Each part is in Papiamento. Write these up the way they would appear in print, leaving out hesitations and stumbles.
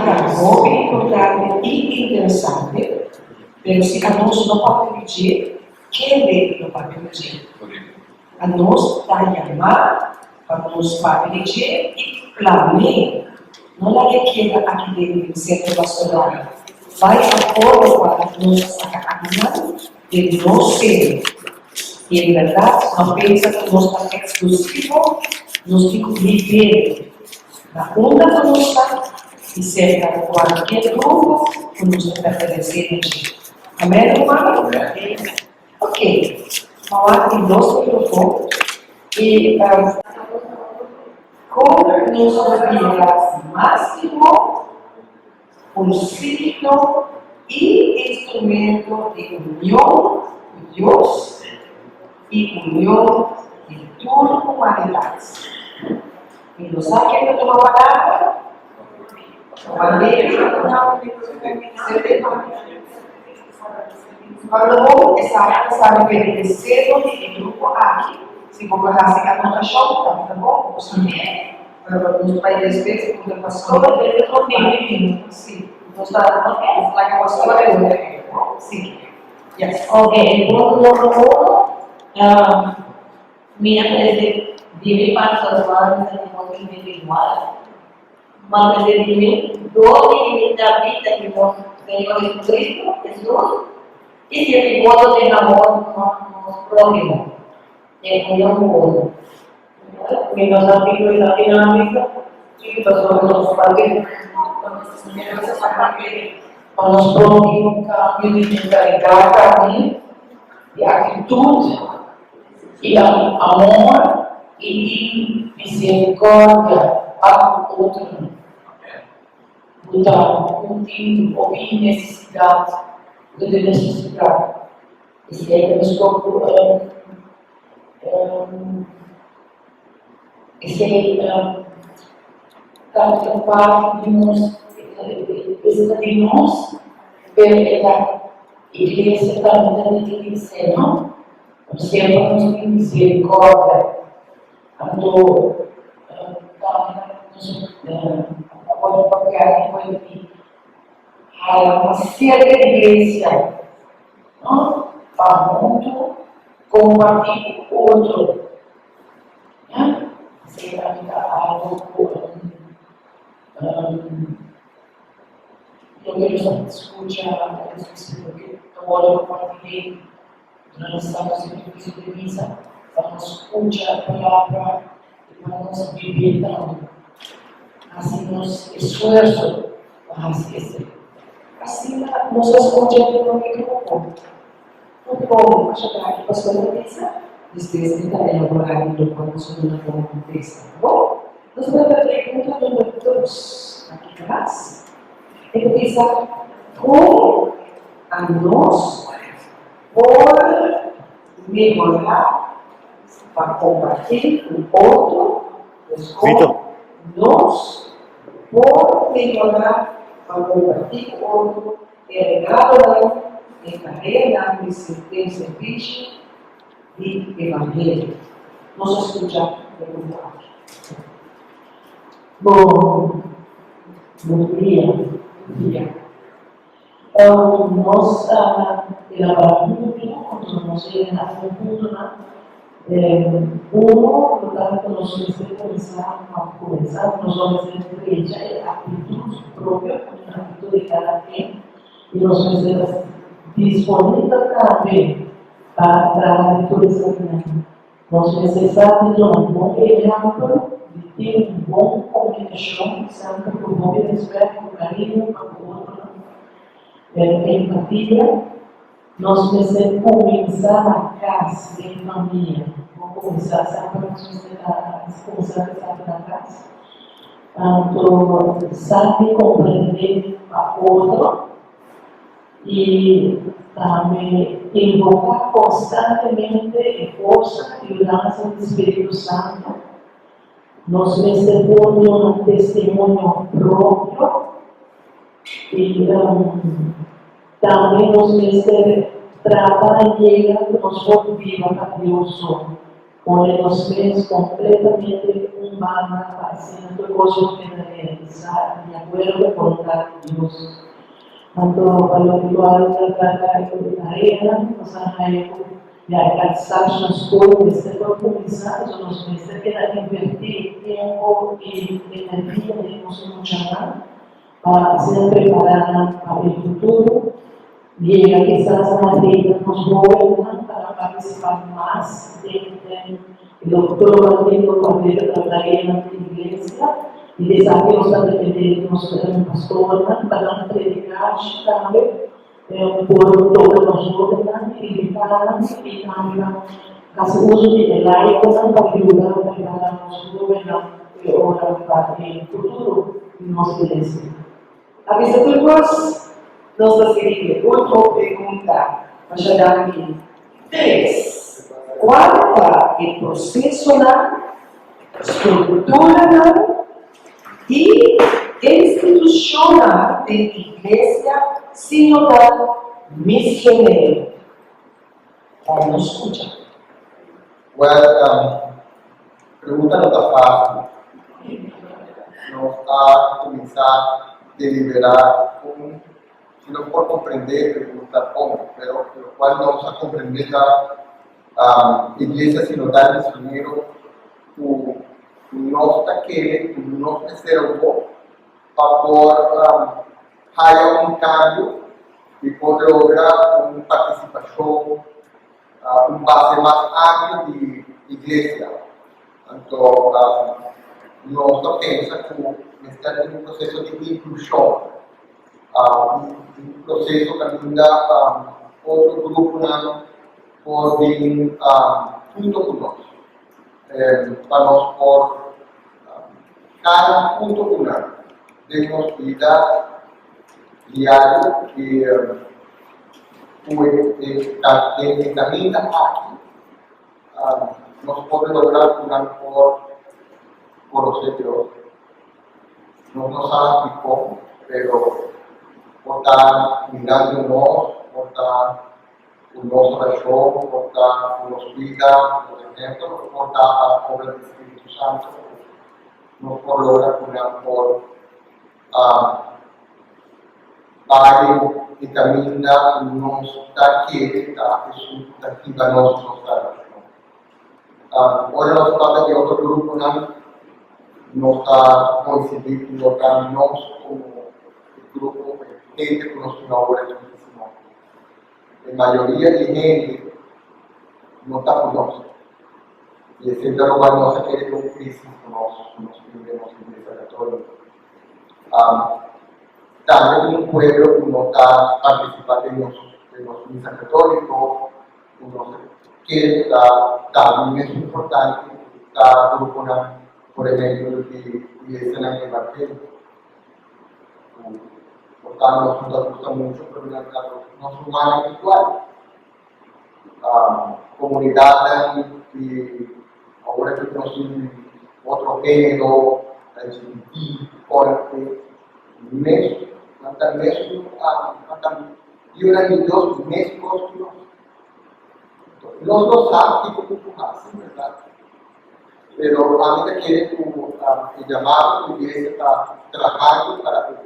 ta hopi importante i interesante, pero si anos no papia di dje, kende lo papia di dje? Anos ta yamá pa nos papia di dje i plam'é. No laga e keda aki den den sentro pastoral. Bai afó lokual nos a saka akinan den nos seno. I en bèrdat no pensa ku nos ta eksklusivo, nos tin ku hib'é na unda ku nos ta i serka kualkier grupo ku nos ta pertenesé na dje. Amèn, rumannan? Ok, mawak di nos mikrofon i kon nos por bira mas mihó un signo i instrumento di union ku Dios i union di tur humanidat. Mi no sa ken ta tuma palabra. Juan David? Cuando bo esaki ta sabi p'e deseo di e grupo aki, si bo por hasi anotashon tambe ta bon, bo sabi, pero nos bai despues puntra pastor, si, nos ta laga pastor e otro e, bo? Si, yes. Ok, e punto numero uno, mi a trese di mi parti personal mi sentimiento individual. Ma mester di mi dor di imitá bida di nos Señor Jesucristo, Hesus, i sirbi otro den amor na nos próhimo, den union ku otro. Mi no sa kiko esaki nan a bisa, pasobra nos papia pa nos propio un kambio di mentalidat tambe, di aktitut i amor i tin misericordia pa ku otronan. Bo ta ku tin hopi nesesidat, bo ta den nesesidat. Esei ta meskos ku esei ta parti di nos, esei ta di nos, pero e ta iglesia tambe ta di esei, no? Semper nos tin misericordia. Anto tambe nos a wòrdu papiá di koe di hala mas serka di iglesia, no? Pa huntu kompartí ku otro. Ya, esei tambe ta algu ku loke nos ta skucha, loke ta wòrdu kompartí den. Durante e Santo Sakrifisio di Misa, pa nos skucha e Palabra i pa nos bib'é tambe. Hasi nos esfuerso pa hasi esei. Asina nos a skucha den loke grupo. Hopi bon, masha danki Pastor ta bisa. Despues mi ta elaborá di lokual nos a duna komo kontesta. Bon, nos ta bai pregunta number dos aki tras. E ta bisa, Kon anos por mehorá pa kompartí ku otro? Pues kon nos por mehorá pa kompartí ku otro e regalonan den tareanan di den servisio di evangelio? Nos a skucha pregunta aki. Bon, bon dia. Dia. Nos a elabora huntu, anto nos a yega na un puntonan. Uno lo ta ku nos mester kuminsá, pa kuminsá nos lo mester drecha e aktitut propio, e aktitut di kada ken, i nos mester ta disponibel tambe pa traha di tur esakinan. Nos mester sa di duna un bon ehèmpel di tin un bon komunikashon semper ku hopi rèspèt, ku kariño pa ku otronan. Pero empatia nos mester kuminsá na kas, den famia. Bo kuminsá semper nos mester ta kuminsá ku esaki na kas. Anto sa di komprendé pa otro. I tambe invoká konstantemente e forsa i yudansa di Spiritu Santu. Nos mester por duna testimonio propio i tambe nos mester trata na yega ku nos por biba pa Dios so. Pone nos mes kompletamente un banda pa asina tur kos por keda realisá di akuerdo ku e boluntat di Dios. Anto pa loke kual ta trata e tareanan, nos a haña ku ya e kansansio na skol mester por kuminsá, pasobra nos mester keda invertí tempu i energia den nos muchanan pa asina prepará nan pa e futuro. Yega kisas na reta nos hóbennan pa nan partisipá mas den e lo papia ta tareanan di iglesia i di esaki nos ta dependé di nos pastornan pa nan prediká shi tambe por toka nos hóbennan i invitá nan i tambe pa hasi uso di e laikonan pa yuda prepará nos hóbennan e ora pa e futuro di nos iglesia. A bisa tur kos, nos ta sigui ku e otro pregunta. Masha danki. Tres, Kual ta e prosesonan, strukturanan i institushonnan den Iglesia Sinodal Misionero? Laga nos skucha. Well, pregunta no ta fácil. Nos a kuminsá deliberá kon si nos por komprendé e pregunta bon, pero lokual nos a komprendé ta Iglesia Sinodal Misionero ku nos ta kere ku nos mester awor pa por haya un kambio i por logra un partisipashon, un base mas amplio di iglesia. Anto nos ta pensa ku mester tin un proseso di inklushon, un proseso kaminda otro gruponan por bin hunto ku nos, pa nos por kana hunto ku nan den nos bida diario i ku den e kaminda aki nos por logra ku nan por konosé Dios. Nos no sa dikon, pero por ta mirando nos, por ta ku nos orashon, por ta ku nos bida, ku nos ehempel, por ta pa obra di Spiritu Santu ku nos por logra ku nan por bai e kaminda ku nos ta kere ta esun ku ta hiba nos nos salbashon. Ora nos papia di otro gruponan, nos ta konsidí ku no ta nos komo e grupo, e hende ku nos tin awor aki, sino e mayoria di hende no ta ku nos. I esei ta lokual nos a kere ku un krisis ku nos ku nos tin den nos Iglesia Katóliko. Tambe tin un pueblo ku no ta partisipá den nos den nos misa katóliko, ku nos a kere ku ta tambe mes importante ku ta gruponan, por ehempel, di iglesianan evangéliko. Ku por tanto nos no ta gusta mucho, pero nan ta nos rumannan igual. Komunidatnan di awor aki nos tin otro género, LGBT, kòrte, mes nan ta mes nan ta yunan di Dios mes kos ku nos. Nos no sa kiko ku por hasi, bèrdat? Pero ami ta kere ku e yamado ku iglesia ta trahando para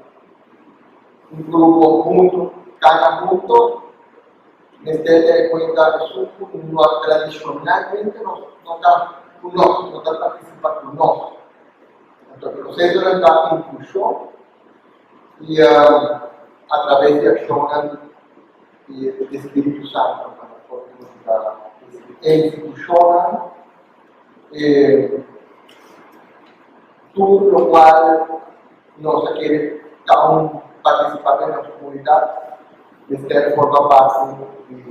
un grupo hunto, kana hunto, Mester tene kuenta esun ku no tradishonalmente no ta ku nos, no ta partisipá ku nos. Anto e prosesonan ta inklushon i atraves di akshonnan di e Spiritu Santu pa nos por kuminsá risibi e institushonnan e tur lokual nos a kere ta un partisipante den nos komunidat mester forma parti di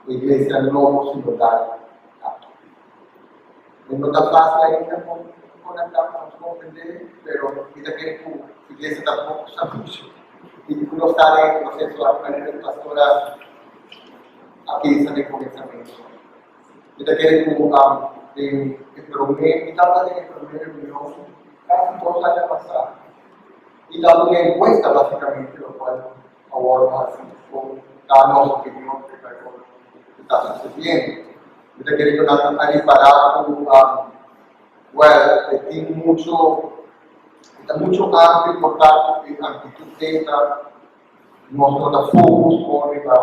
e iglesia nobo sinodal aki. E no ta fásil ainda kon konektá pa nos komprendé, pero mi ta kere ku iglesia tampoko sa muchu i ku nos ta den e proseso aki manera ku pastora a bisa den komensamentu. Mi ta kere ku den e promé, mi tabata den e promé reunion kasi dos aña pasá i tabata un enkuesta basikamente lokual a wòrdu hasi kon ta nos opinion riba e kos ku ta susediendo. Mi ta kere ku nan a ripará ku, wèl, e tin muchu, e ta muchu amplio por ta ku e amplitud ei ta nos no ta focus bon riba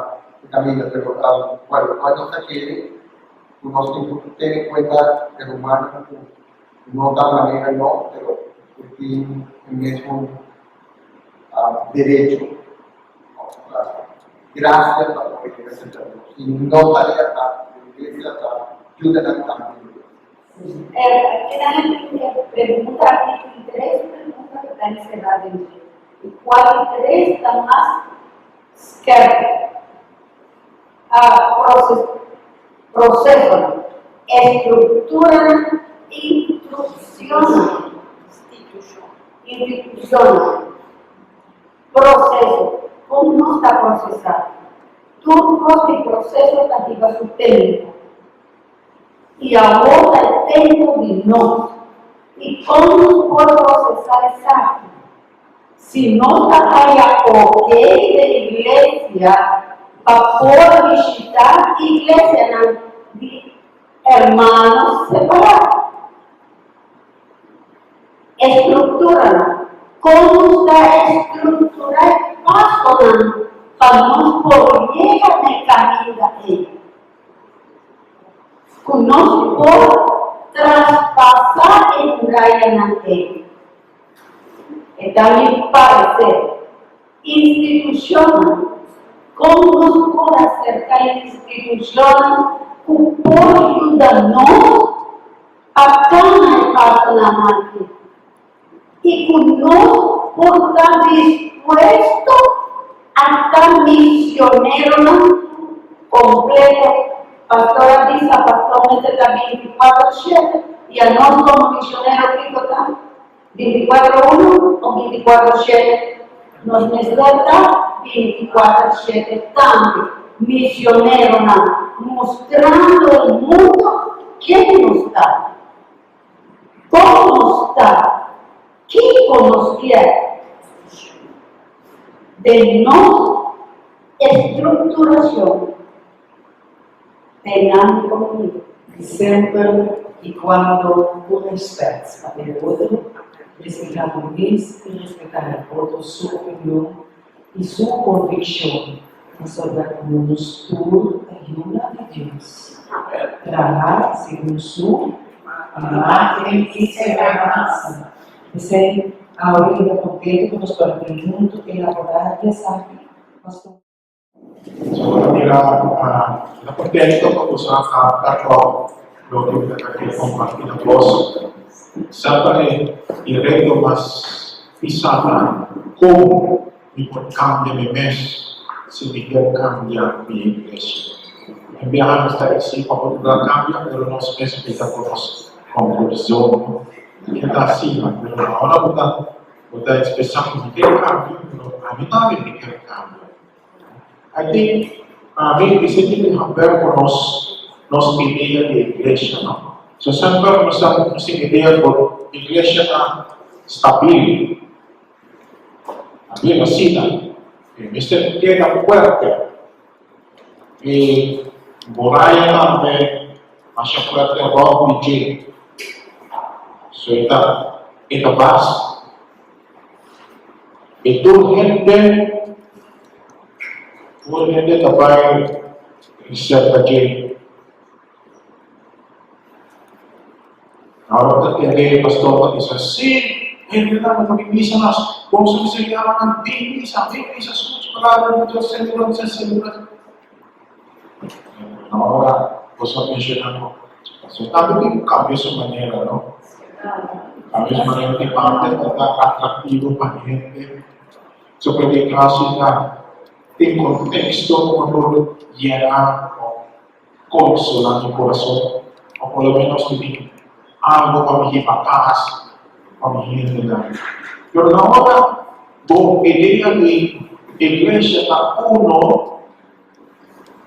e kaminda, pero wèl, lokual nos ta kere ku nos tin ku tene kuenta e rumannan ku no ta manera nos, pero ku tin e mesmo derecho òf grasia pa por yega serka Dios. I no tarea ta di iglesia ta yuda nan tambe di Dios. Keda e pregunta aki tin tres pregunta ku ta enserá den dje i kual di tres ta mas skerpi? A Prosesonan, estrukturanan, instrukshonnan, institushonnan. Proseso, kon nos ta prosesá? Tur kos di proseso ta hiba su tempu. I awor ta e tempu di nos. I kon nos por prosesá esaki? Si nos ta haya okey den iglesia pa por bishitá iglesianan di hermanos separá. Estructuranan, Kon nos ta estructurá e pasonan pa nos por yega na e caminda ei? Ku nos por traspasá e murayanan ei? E ta mi parecer. Institucionnan, Kon nos por acerca institucionnan ku por yuda nos pa toma e pasonan aki i ku nos por ta dispuesto a ta misioneronan kompleto. Pastor a bisa, Pastor mester ta bintikuatro shete i anos komo misionero kiko ta? Bintikuatro unu o bintikuatro shete? Nos mester ta bintikuatro shete tambe, misioneronan, mustrando e mundo ken nos ta, kon nos ta, kiko nos kier den nos estructuracion den nan comunidad. Semper y cuando cu respet pa e otro, respetá bo mes y respetá e otro su opinion y su conviccion, pasobra cu nos tur ta yunan di Dios, traha segun su imagen y semehansa. P'esei, awe mi ta contento cu nos por bin hunto elaborá di esaki, Pastor. So ta mira ta contento pa boso a capta loke mi ta ke comparti na boso. Semper e reto mas pisa ta con mi por cambia mi mes si mi kier cambia mi iglesia. En biaha nos ta exigi pa otro ta cambia pero nos mes bita cu nos comfort zone. Ke ta asina pero ahora bo ta Bo ta expresa cu mi kier cambio, pero ami tambe mi kier cambio. I think ami esey tin di haber cu nos nos idea di iglesia, no? So semper nos ta nos tin idea cu iglesia ta stabil, stabil asina, e mester keda fuerte y muraya tambe masha fuerte rond di dje. So e ta e ta base. E tur hende tur hende ta bai reserva dje. Ahora bo ta tende e pastor ta bisa, Sí, hende ta ta bin misa nos. Boso mester yama nan bin misa, bin misa, skucha palabra di Dios, selebrá, selebrá. Ahora boso a menciona cu pastor tambe tin cu cambia su manera, no? Cambia su manera di papia pa ta atractivo pa hende. So predicacion ta tin contexto como por yena o consola mi corazon o por lo menos mi tin algo pa mi hiba cas pa mi hendenan. Pero na ora bo idea di iglesia ta uno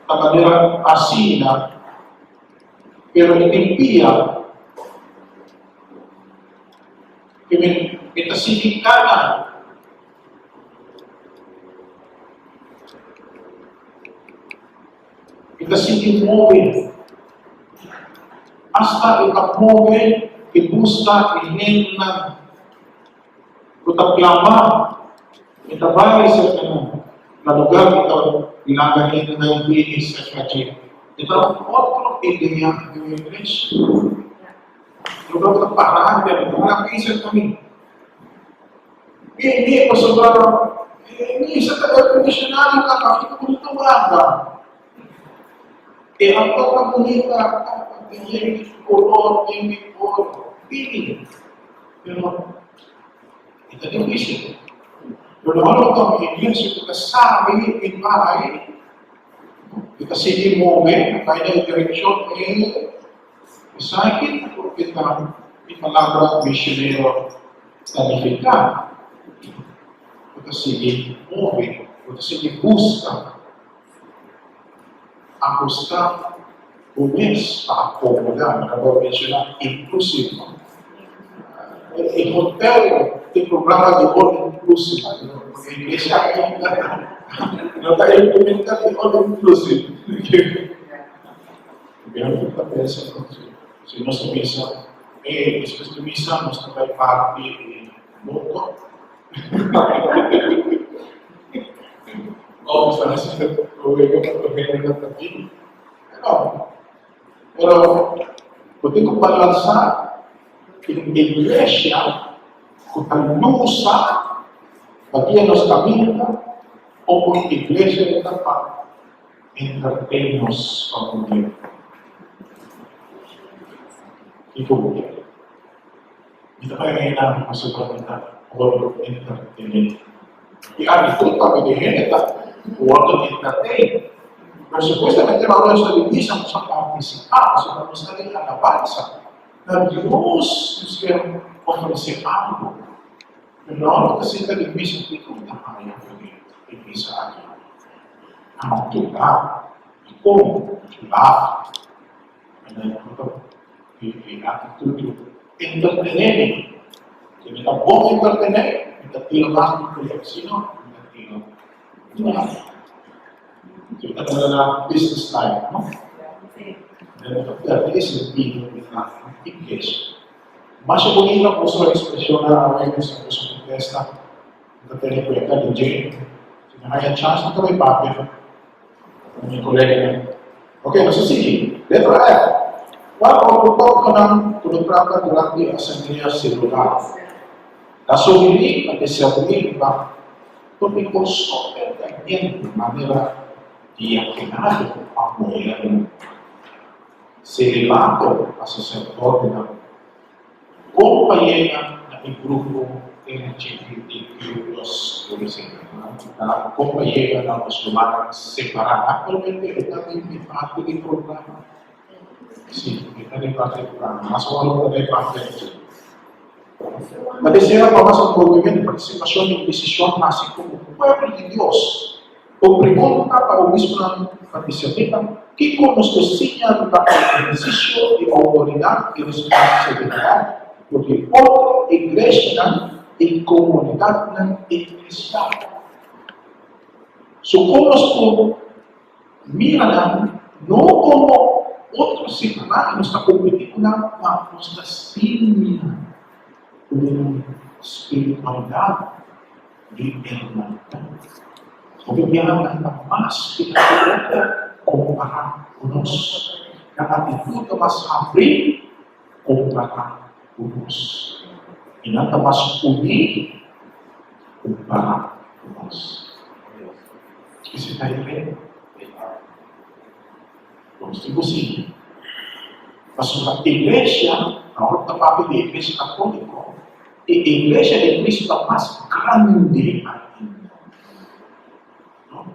ta manera asina, pero mi tin pia ku mi mi ta sinti kana. Mi ta sinti move. Asta e ta move i buska e hendenan ku ta plama, e ta bai serka nan na lugar ku ta laga hendenan bini serka dje. E ta un otro idea di un iglesia. Lugar ku ta para hende, ta laga bin serka mi. Bini pasobra e misa ta aircondicionado ta kiko ku ta warda. E auto ta bunita, ta yen di color, yen di oro, bini. Pero e ta dificil. Pero ora bo ta un iglesia cu ta sabi y bai, y ta sigui move, ta bai na e direccion e esaki ta loke ta e palabra misionero ta nifica. Bo ta sigui move, bo ta sigui busca. Apusta bo mes pa akomodá, mi tabata menshoná inclusive, no? E hotel tin programa di all inclusive, e iglesia aki no ta implementá di all inclusive. Primero ku ta pensa, no? Si nos ta bisa, e despues di misa nos ta bai parti e moto. Oh, mi sta haciendo problema pa hende nan ta bin. No. Pero bo tin ku balansa un iglesia ku ta lusa pa guia nos kaminda o un iglesia ku ta pa entertain nos pa un dia. Kiko bo ke? Mi ta bai reina pasobra mi ta wòrdu entertené. I actitud tambe di hende ta wòrdu entertein. Pero supuestamente ora nos ta di misa nos a partisipá pasobra nos ta den alabansa na Dios, nos kier ofresé algu. Pero ora bo ta sinta di misa kiko bo ta haya for di e misa aki? Aventurá i kon? Laf. E actitud di entretené mi. Si mi ta bon entretené, mi ta tira mas di prueba. Si no, mi ta tira mas. Si mi ta manda na business time, no? Mi ta perde e sentido di na iglesia. Masha bunita boso expresionnan awe nos boso contesta. Mi ta tene cuenta di dje. Si mi haya chance mi ta bay papia. Mi coleganan. Ok, nos a sigui. Letra F. Cual otro tópiconan cu lo trata durante e asamblea selular? Ta sugerí pa desaroyá riba tópico super caliente manera diakenado pa muhernan, celibato pa sacerdotenan, Kon pa yega na e grupo LGBTQ plus Ta kon pa yega na nos lugarnan separá? Aktualmente e ta den e parti di programa. Sí, e ta den parti di programa. Mas ora bo ta den parti di dje. Ta desea pa mas envolvimento i partisipashon den desishon hasi komo pueblo di Dios. Bo pregunta pa obispunan pa discernita kiko nos ta siña riba e ehersisio di outoridat i responsabilidat for di otro iglesianan i komunidatnan eklesial. So kon nos por mira nan no komo otro separá i nos ta kompetí ku nan, ma nos ta siña un spiritualidat di hermandad. Hopi biaha nan ta mas ku nan otro kompará ku nos. Nan atitut ta mas habrí kompará ku nos. I nan ta mas uní kompará ku nos. Esei ta e reto. Nos tin ku sigui. Pasobra iglesia, awor ta papia di iglesia katóliko, E Iglesia di Cristo ta mas grandi ainda.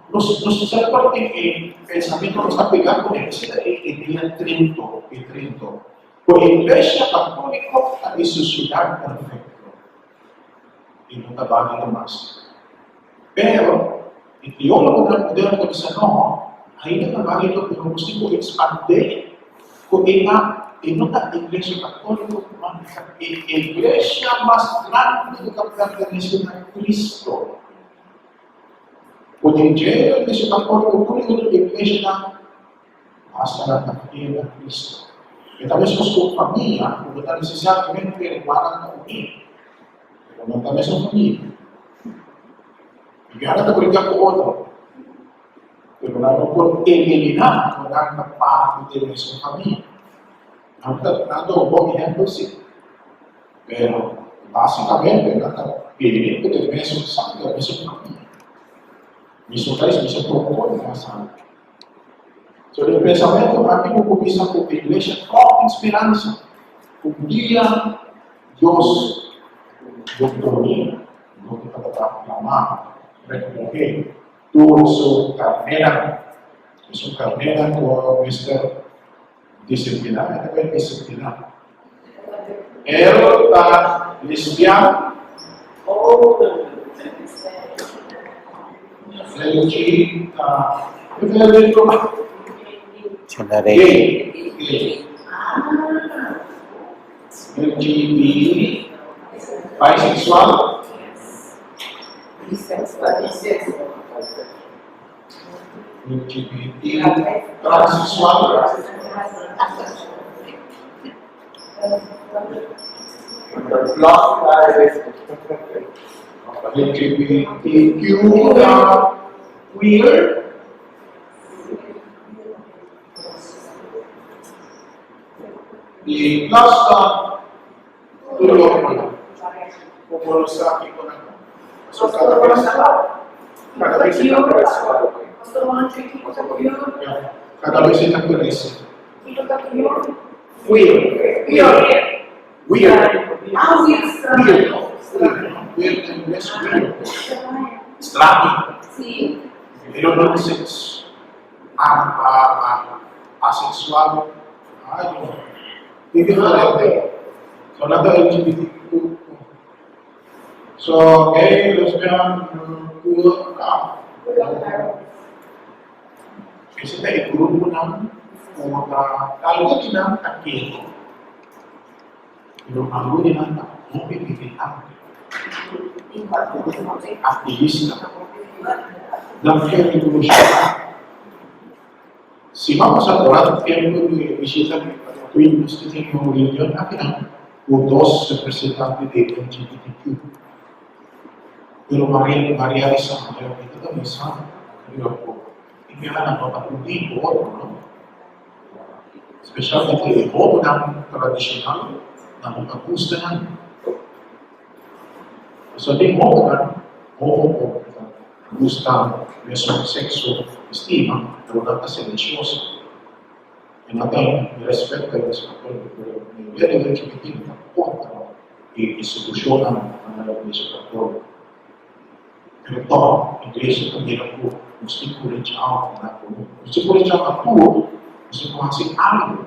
Nos, nos semper tin e pensamiento, nos ta pega cu e, esey ta e idea Trinto, e Trinto. Cu e Iglesia Católico ta e sociedad perfecto. Y no ta balido mas. Pero, e teólogonan moderno ta bisa no, ainda ta balido, pero nos tin cu expande cu e ta, e no ta Iglesia Católico, ma e ta e Iglesia mas grandi cu ta pertenece na Cristo. Cu den dje e Iglesia Católico tur e otro iglesianan hasta nan ta fiel na Cristo. E ta meskos ku un famia ku no ta nesesariamente rumannan ta uní, pero nan ta mesun famia. Bibiana ta bringa ku otro, pero nan no por eliminá ku nan ta parti di e mesun famia. Nan ta dando un bon ehèmpel sí, pero básikamente nan ta bini ku e mesun sanger, mesun famia, mesun rais, mesun tronkon di nan sanger. So den pensamentu aki bo por bisa ku e iglesia tòg tin speransa ku un dia Dios lo pone loke tabata plamá, rekohé tur su karnénan. Esun karnénan ku a mester disipliná, e ta bai disipliná. El ta lesbian. LG ta gay. Gay. LGB bisexual. LGBT transexual. LGBTQ ta queer. I plus ta tur loke ku bo lo sa kiko nan ta. Pasobra kada bes kada bes e ta krese. Kada bes e ta krese. Queer, queer, weird, weird, weird na ingles weird, straño. E lo no sex, a, a, a, asexual, ay no, tin diferente. So nan ta LGBTQ. So gay, lesbian, queer, ah. Ese ta e gruponan ku ta algu di nan ta keto, pero algu di nan ta hopi militante, aktivista. Nan ke revolushoná. Si bo a pasa durante tempu di bishita di Queen nos tin un reunion akinan ku dos representante di LGBTQ. Pero Maria Maria di San Mateo mi ta misa riba ku e biaha no ta uní ku otro no. Spesialmente e hobennan tradishonal nan no ta gusta nan. Pasobra tin hobennan hoben ku ta gusta mesun sekso estima pero nan ta silensioso. E no tin respet pa e mes katóliko pero mayoria di LGBT ta kontra e institushonnan na Iglesia Katóliko. Pero tòg Iglesia ta mira ku nos tin ku reach out na nan. Nos tin ku reach out na tur, nos tin ku hasi algu.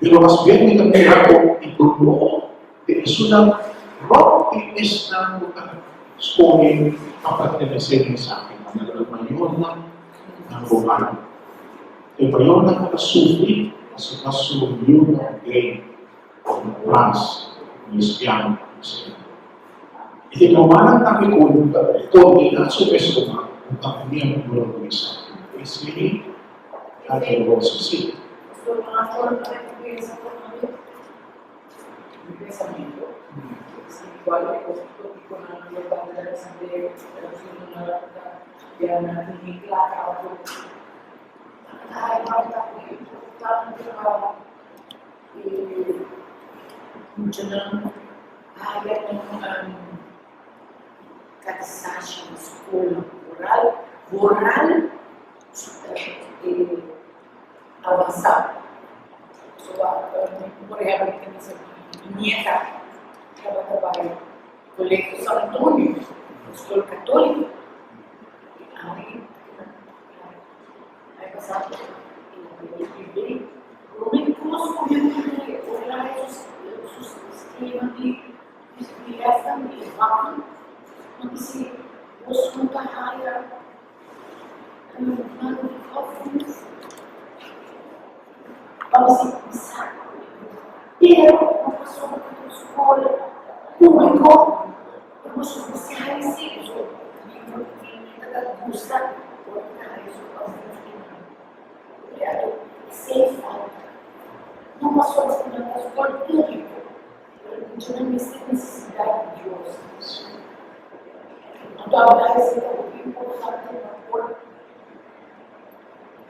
Pero mas bien mi ta mira ku e doló di esunnan rònt di esnan ku ta skohe pa pertenesé na esaki, manera e mayornan na Romano. E mayornan ku ta sufri pasobra su yunan gay. Trans, lesbiano, etc. E tin rumannan tambe ku ta kondená su mes ruman ku ta miembro di esaki. Esei ta doloroso, sí. E muchanan haya un cansancio na scola oral, oral avansa. Por ehempel, mi ta bisa mi nieta tabata bai Colegio San Antonio, scol catolico, y ami Ai pasá e promé kos ku mi a ora su sistema di lèsnan di e vaknan, mi bisa bos no ta haya nan hòfnings pa mi bisa pero no pasobra ku ta un skol públiko Bo spesial si bo mi ta gusta ora ta haña su òf mi Creador. Esei falta. No. importante pa por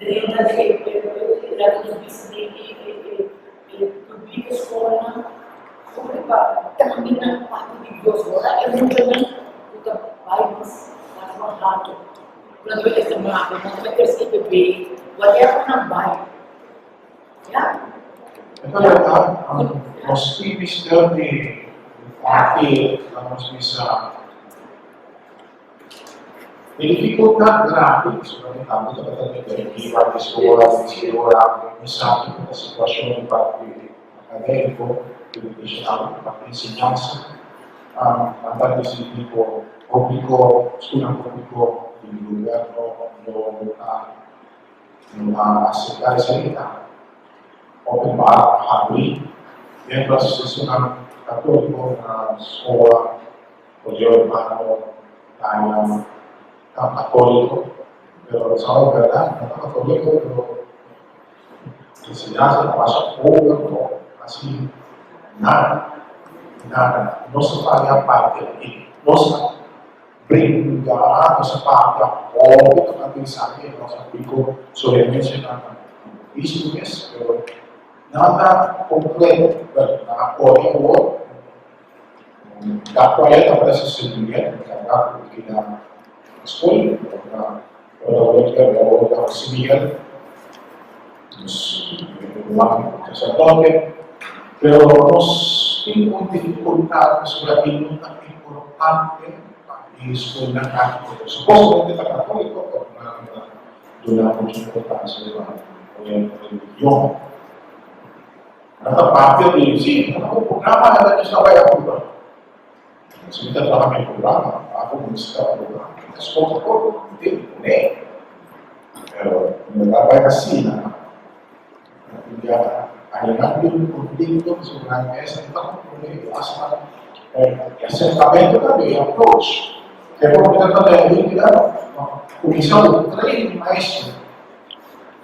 drenta den e laga nos bisa den e publike skolnan hopi pa tambe nan papia di Dios ora e muchanan ku ta bai mas mas mas halto ku nan ta bai kesta mave nan ta bai kers EPB whatever nan bai ya. E ta bèrdat, nos tin mester di parti laga nos bisa E dificultad grandi, pasobra mi tambe tabata den directiva di scola, di ora mi sa kico ta situacion di parti academico, educacional, di parti enseñansa, nan ta dicidi cu publico, scolnan publico di gobierno no ta no ta acepta esaki, ta open bar habri, mientras esunnan catolico na scola. Oye hermano ta ta católico, pero sabe verdad, no ta católico, pero enseñanza ta masha poco, no casi nada, nada. Nos a falla parte aki, nos a bringa, nos a papia hopi tocante esaki, nos a brinco solemnemente na Cristo mes, pero nada concreto, bueno, nan a pone awor. Da cual ta parece ser bien, encargado cu keda school, ora ora ora ta José Miguel, nos ruman sacerdote, pero nos tin un dificultad pasobra e no ta importante pa e scolnan aki, porque supuestamente ta catolico, pero nan no ta duna mucho importancia riba e religion. Nan ta papia di, sí, nan ta un programa nan ta kisa bai Aruba. Si mi ta traha mi programa, a kuminsá programa, mi ta skohe por mi tin kuné. Pero mi no ta bai asina. Nan tin biaha añanan tin un konflikto pasobra nan mes no ta komprondé i asta e aserkamentu tambe, e approach. Ke por mi ta trata e biblia, kuminsá un train maestro.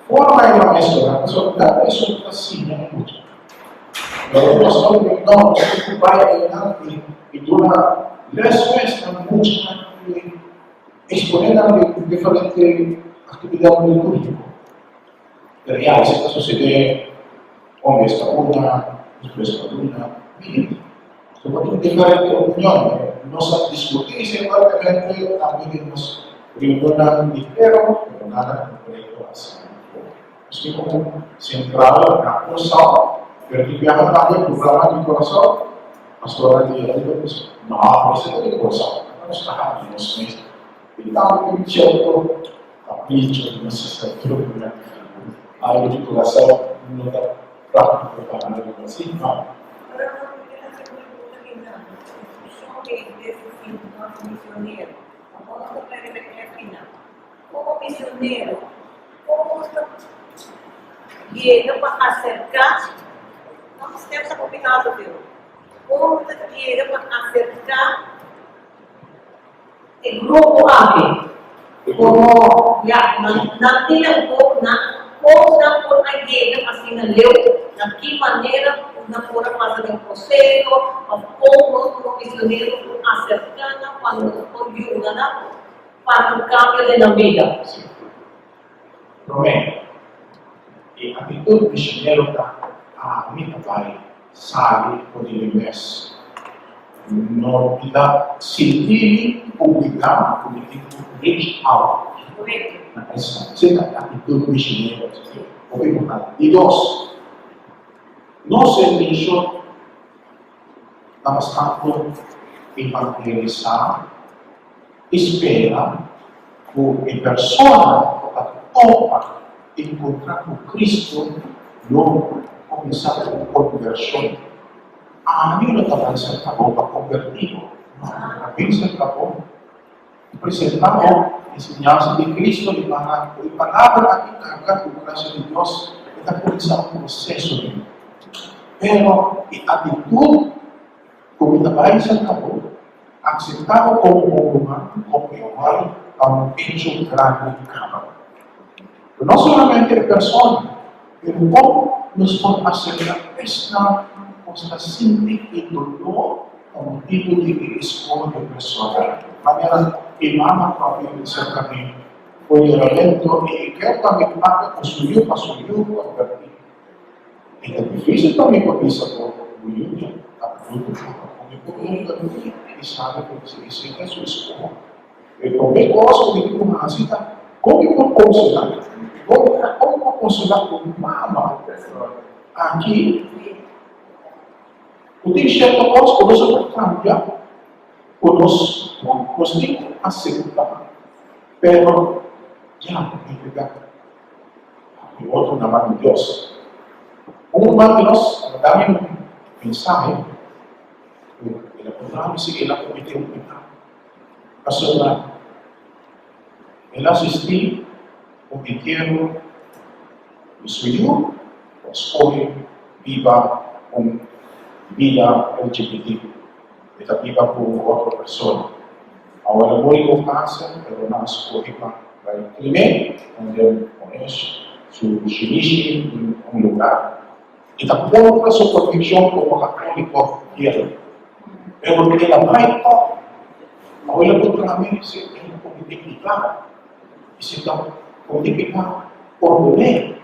Forma e maestronan pasobra nan ta esun ku ta siña e mucha. Pero nos no no nos tin ku bai einan i i duna les mes na muchanan i eksponé nan den diferente aktividat litúrgiko. Pero ya esei ta susedé un bes pa luna, dos bes pa luna, mínimo. So bo tin diferente opinion. Nos a diskutí esei fuertemente tambe den nos reunionnan di pero, pero nada concreto a sali for. Nos tin como central na Curaçao, pero tin biaha tambe programa di Curaçao, pastora di Elder bisa, no, esei ta di Curaçao, ata nos ta haña nos mes. I tambe tin cierto capricho di nos sacerdotenan, algo di Curaçao no ta Práctico pa algo así, no. Pero no mi ta haci un pregunta di nan. Institucion di iglesia sinti nos misionero. Abo nos ta pega den e final. Como misionero, como nos ta yega pa acerca, no step ta complicado pero, como nos ta yega pa acerca E grupo aki, komo ya nan nan tin e un nan kon nan por a yega asina leu, na ki manera ku nan por a pasa den proseso òf kon nos komo misionero por aserká nan pa nos por yuda nan pa un kambio den nan bida. Sí. Promé, e aktitut misionero ta ami ta bai sali for di mi mes. No ta sinti mi obligá ku mi tin ku reach out na esnan. Esei ta e aktitut misionero. Hopi importante. Di dos, nos servisio ta bastante evangelisá i spera ku e persona ku ta topa enkontrá ku Kristu lo kuminsá ku un konvershon. Ami lo ta bai serka bo pa konvertí bo. No, mi ta bin serka bo i presentá bo enseñansa di Kristu i para ku e palabra aki karga ku grasia di Dios e ta kuminsá un proseso di bo. Pero e aktitut ku mi ta bai serka bo, akseptá bo komo bo ruman, komo igual ta un hecho grandi kaba. Pero no solamente e persona, pero kon nos por aserká esnan ku nos ta sinti e dolor pa motibu di e eskoho di e persona. Manera. E mama papia aserka mi ku yoramentu i e ke pa mi papia ku su yu pa su yu konvertí. E ta difísil pa mi pa bisa ku bo yu ya ta adulto kaba ku mi por konvertí i sabi ku esei ta su eskoho. E promé kos ku mi tin ku hasi ta kon mi por konsolá? Kon mi por konsolá un mama aki ku tin sierto kos ku nos a por kambia? Ku nos nos tin ku aseptá, pero ya entregá e otro na man di Dios. Un ruman di nos a manda mi un mensahe ku el a puntra mi si el a kometé un pekado pasobra el a asistí un entiero di su yu ku a skohe biba un bida LGBT. E ta biba ku un otro persona. Awor el a muri ku kanser, pero nan a skohe pa bai krim'é donde pone su shinishi den un lugar. E ta kontra su konvikshon komo katóliko fiel. Pero el a bai tòg. Awor el a puntra mi si el a kometé piká. I si el ta kometé piká, pordon'é.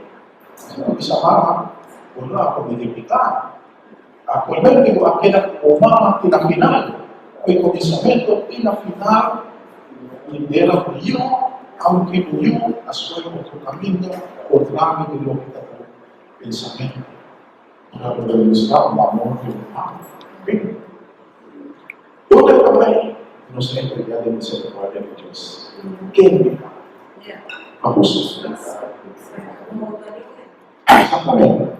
Asina mi bisa, Mama, bo no a kometé piká. Actualmente bo a keda como mama te na final, cu e comensamento te na final lidera bo yiu, aunke bo yiu a scoge otro caminda contrario di loke ta bo pensamento. Ora bo demostra bo amor di bo mama, ok? Unda ta bay nos ta entrega den misericordia di Dios. Kende ta pa husto? Exactamente.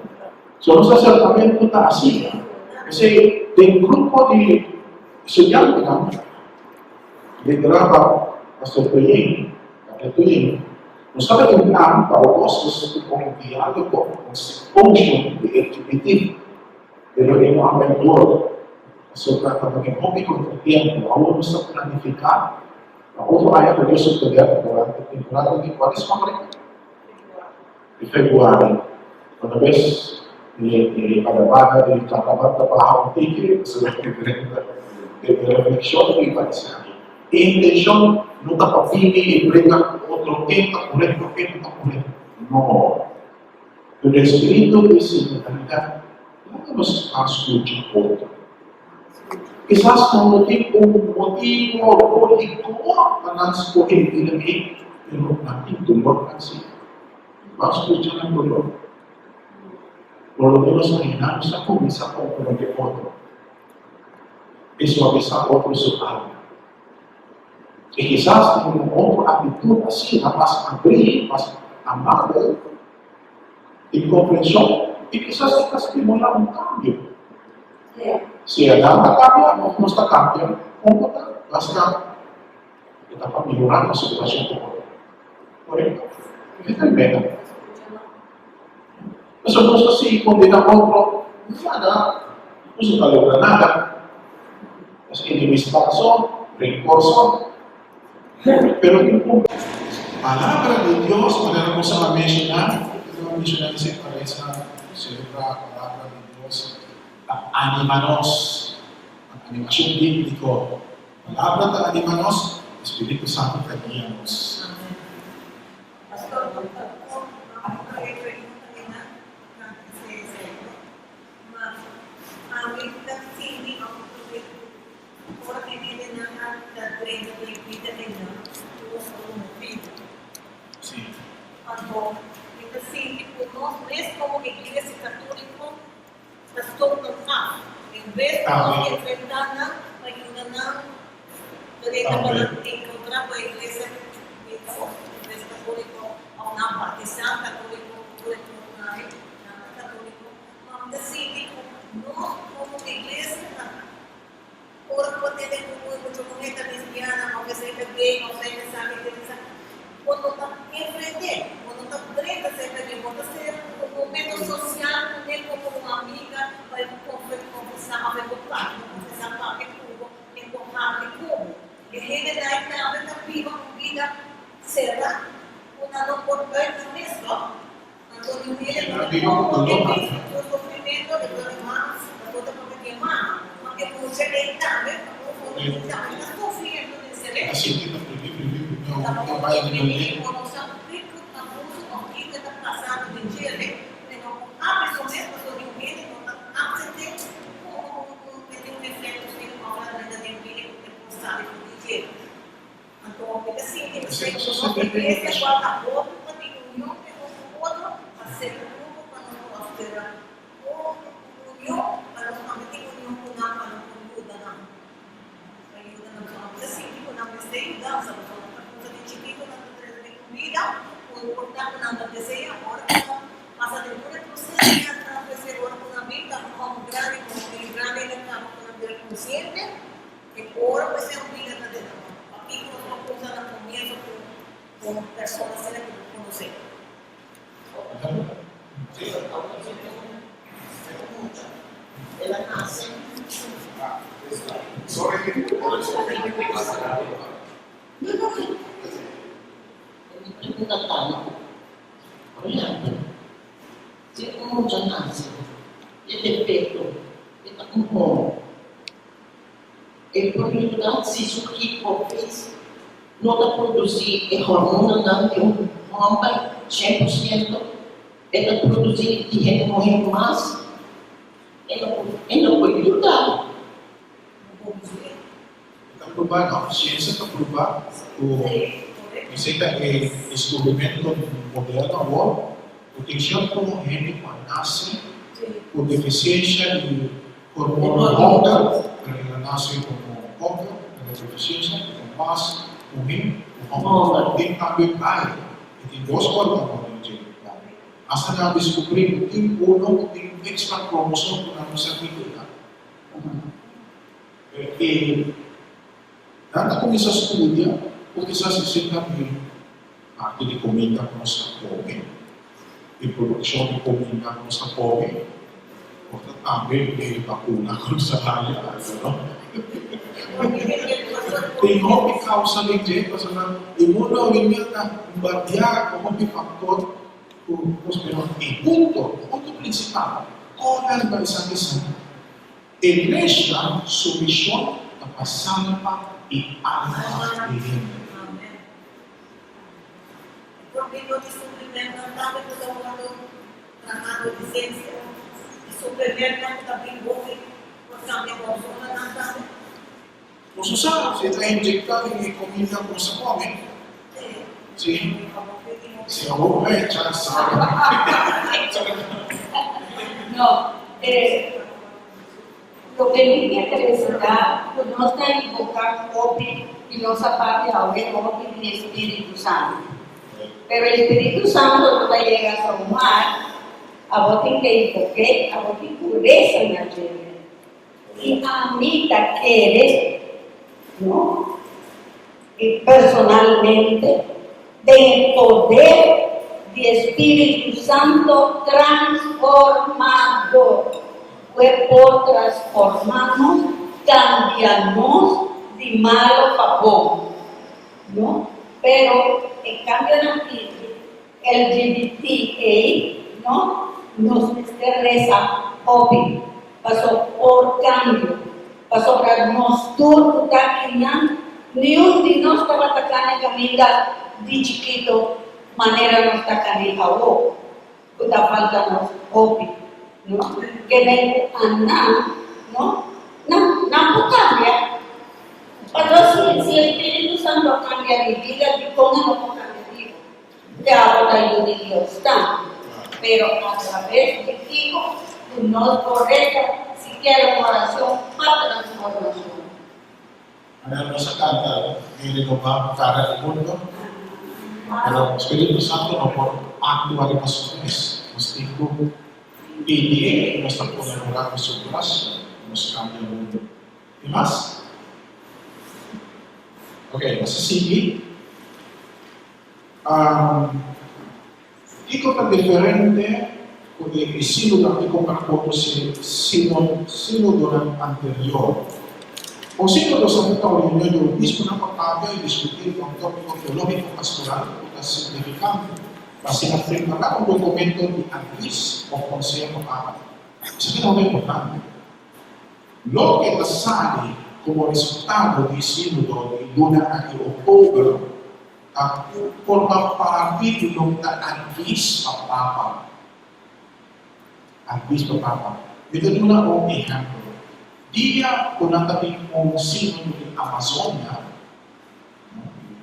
So nos acercamento ta asina. P'esei den grupo di estudiantenan, liderá pa Pastor Toyin, Pater Toyin, nos tabata tin plan pa Augustus tin un diálogo, un simposio di LGBT, pero e no a bai dor pasobra tabatin hopi contratiempo. Awor nos ta planifiká pa otro aña ku Dios su poder durante temporada di Cuaresma, korekto? Di februari, Una bes e parabada di carnaval ta baha un tiki, pasobra e drenta den e reflexion riba esaki. E intencion no ta pa bini y brega cu otro ken ta corecto, ken no ta corecto. No. Pero e spirito di sinodalidad laga nos a scucha otro. Kisas nan no tin un motibo logico pa nan scoge e bida ei, pero nan tin dolornan si. Ban scucha nan dolor. Por lo menos einan nos a cuminsa comprende otro i suavisa otro su alma. I kisas tin un otro actitud asina, mas abrí, mas amabel, Tin comprension y kisas e ta stimula un cambio. Si Adam a cambia of nos ta cambia, con bo ta basta e ta pa mehora nos relacion cu otro. Corecto? E ta e meta. Pasobra nos ta sigui condena otro, nada, nos no ta logra nada. Nos enemistad so, rencor so. Pero tin un Palabra di Dios, manera nos a menshoná, nos a menshoná esei pa resa celebra Palabra di Dios ta anima nos, animashon bíbliko. Palabra ta anima nos, Spiritu Santu ta guia nos. Pastor, bo ta por a e pregunta di nan na esei esei, no? Ma ami ta sinti òf ta Ora e hendenan a ta drenta den bida einan, ku nos a tuma bida. Anto, mi ta sinti ku nos mes komo Iglesia Katóliko ta stop nan af. En bes di nos enfrentá nan pa yuda nan drenta pa nan enkontrá ku e Iglesia Iglesia Katóliko òf nan batisá katóliko, tur e kosnan ei, nan ta katóliko. Ma mi ta sinti ku nos komo Iglesia ta. Ora ku bo tende ku un mucha muhé ta lesbiana òf esei ta gay òf esei ta esaki esei ta esaki, bo no ta enfrent'é, bo no ta drenta serka dje, bo ta ser un momento sosial kuné komo un amiga pa e por konfesá òf e por papia, konfesá papia ku bo, e por habri ku bo. E hendenan ei tambe ta biba un bida será ku nan no por uit nan mes, tòg? Ta sinti ta. no bai riba lei. Mi pregunta ta, por ehèmpel, si un mucha nase e defekto, e ta un hòmber, e por yuda si su hipofis no ta produsí e hormonanan di un hòmber 100%, e ta produsí di hende muhé mas, e no por e no por yuda. Ta proba, no, siensia ta proba ku esei ta e deskubrimentu moderno awor, ku tin sierto hende ku a nase ku defisiensia di hormona hòmber, pero el a nase komo hòmber, pero e defisiensia e ta mas muhé ku hòmber. Tin tambe bai, i tin dos órgano den dje. Asta nan a deskubrí ku tin uno ku tin ekstra kromosom ku nan no sa kiko e ta. E nan ta kuminsá studia ku kisas esei ta di parti di kuminda ku nos ta kome, di produkshon di kuminda ku nos ta kome, por ta tambe e bakuna ku nos ta haña, I don't know. Tin hopi kousa den dje, pasobra e mundu awendia ta bombardiá ku hopi faktor ku nos pero e punto, e punto prinsipal, kon nan riba esaki sa? Iglesia su mishon ta pa salba e alma di hende. Boso sa si e ta inyecta den e comida cu nos ta come? Si. Si awor bo echa sal. No, eh, loke mi ke presentá ku nos ta invoká hopi di nos a papia awe hopi di e Spiritu Santu. Pero e Spiritu Santu no ta yega zomaar, abo tin ke invok'é, abo tin ku resa na dje. I ami ta kere, no, i personalmente, den e poder di e Spiritu Santo transformador, ku e por transforma nos, kambia nos di malo pa bon, no? Pero e kambionan di LGBT ei, no, nos mester resa hopi. Paso por cambio, pasobra nos tur cu ta akinan, niun di nos tabata cana caminda di chikito manera nos ta cana awo, cu ta falta nos hopi, no? Ke ben cu anan, no? Nan, nan por cambia. Paso si, si e Spiritu Santo a cambia mi bida, dicon e no por cambia di bo? Ya bo ta yu di Dios tambe, pero a traves di kiko ku nos por resa sikiera un orashon pa transformashon? Manera nos a kanta den Renobá Kara e Mundo, pero Spiritu Santu no por aktua riba su mes. Nos tin ku pidié i nos ta kolaborá ku su grasia pa nos kambia mundu. Tin mas? Ok, nos a sigui. Kiko ta diferente ku e sínodo aki kompará ku otro sínodonan anterior? Un sínodo sa ta un reunion di obispunan pa papia i diskutí riba un tópiko teológiko pastoral ku ta signifikante pa asina prepará un dokumento di advis òf konseho pa Papa. Esaki ta hopi importante. Loke ta sali komo resultado di sínodo di luna aki oktober. Ta forma parti di loke ta advis pa Papa. Advis pa Papa. Mi ta duna un ehèmpel. Dia ku nan ta bin un sínodo di Amazonia,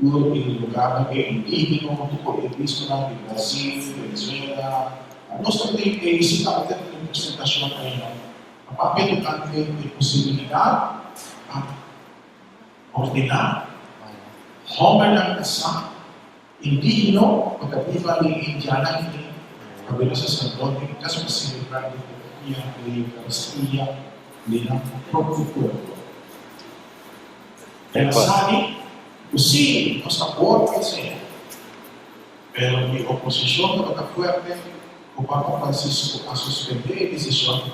tur e lugarnan e indígeno huntu ku e bisponan di Brasil, Venezuela, nos ta tin e si tabata tin un presentashon ainda pa papia tokante e posibilidat pa Ordená hòmbernan kasá indigno ku ta biba den e indiannan ei pa bira saserdote kas pa selebrá liturgia di Eukaristia den nan propio pueblo. El a sabi ku sí, nos ta por esei, pero e oposishon tabata fuerte ku Papa Francisco a suspendé e desishon,